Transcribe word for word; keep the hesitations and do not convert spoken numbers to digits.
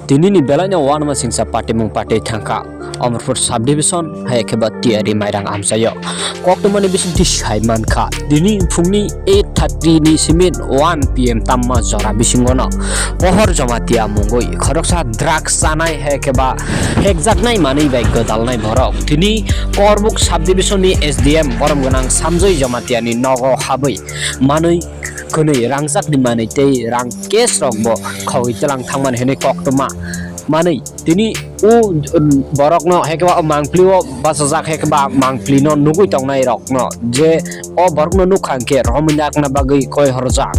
Tini ni belai no uanama singsa patimung patwi thangkha Amarpur subdivision hai khe ba Tiari Mairang amchaio. Koktwmani bisingtwi sai mankha, tini phungni eight thirty ni simi one P M tamma jora bisingo no pohor Jamatia mungwi khoroksa drugs chanai hai khe ba hekjaknai manwi bai gwdalnai borok. Tini Korbuk subdivision ni S D M borom gwnang Samjoi Jamatia ni nogo habwi manwi kwnwi rangchakni manwi tei rang cash rok bo khogwi tlang thangmani hwnwi koktwma manwi tini o borokno hai khe ba o mangpli o bachajak hai khe ba mangpli no nugwi tongnai rokno je o borokno nukha hwnkhe romwi nakna bagwi koi horjak.